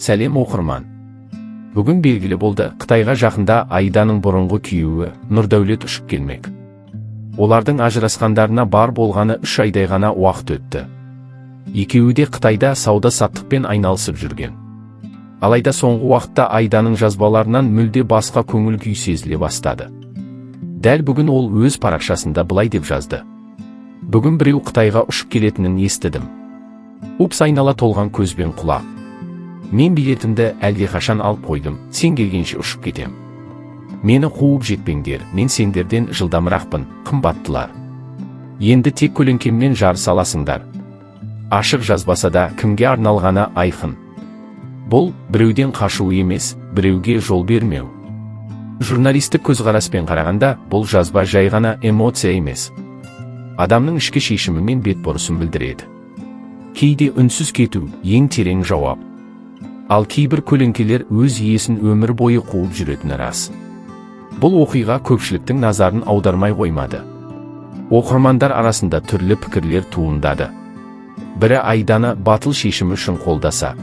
Сәлем, оқырман! Бүгін белгілі болды: Қытайға жақында Айданың бұрынғы күйеуі Нұрдәулет ұшып келмек. Олардың ажырасқандарына бар болғаны 3 айдай ғана уақыт өтті. Екеуі де Қытайда сауда-саттықпен айналысып жүрген. Алайда соңғы уақытта Айданың жазбаларынан мүлде басқа көңіл күй сезіле бастады. Дәл бүгін ол өз парақшасында былай деп жазды: «Бүгін біреу Қытайға ұшып келетінін естідім. Упс, айнала толған көз бен құлақ. Мен билетімді әлдеқашан алып қойдым, сен келгенше ұшып кетем. Мені қуып жетпеңдер, мен сендерден жылдамырақпын, қымбаттылар. Енді тек көлеңкеммен жарыса аласыңдар». Ашық жазбаса да, кімге арналғаны айқын. Бұл біреуден қашу емес, біреуге жол бермеу. Журналистік көзқараспен қарағанда, бұл жазба жай ғана эмоция емес, адамның ішкі шешімі мен бетбұрысын білдіреді. Кейде үнсіз кету – ең терең жауап. Ал кейбір көлеңкелер өз иесін өмір бойы қуып жүретіні рас. Бұл оқиға көпшіліктің назарын аудармай қоймады. Оқырмандар арасында түрлі пікірлер туындады. Бірі Айданы батыл шешімі үшін қолдаса,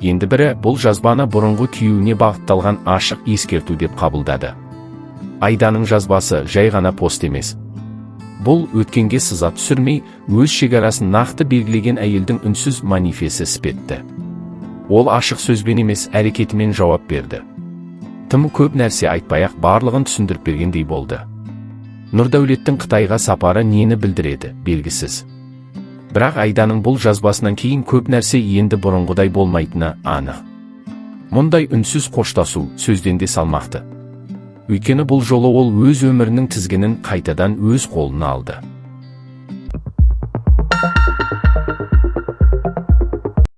енді бірі бұл жазбаны бұрынғы күйеуіне бағытталған ашық ескерту деп қабылдады. Айданың жазбасы жай ғана пост емес. Бұл өткенге сызат түсірмей, өз шекарасын нақты белгілеген әйелдің үнсіз манифесі іспетті. Ол ашық сөзбен емес, әрекетімен жауап берді. Тым көп нәрсе айтпай-ақ, барлығын түсіндіріп бергендей болды. Нұрдәулеттің Қытайға сапары нені білдіреді, белгісіз. Бірақ Айданың бұл жазбасынан кейін көп нәрсе енді бұрынғыдай болмайтыны анық. Мұндай үнсіз қоштасу сөзден де салмақты. Өйткені бұл жолы ол өз өмірінің тізгінін қайтадан өз қолына алды.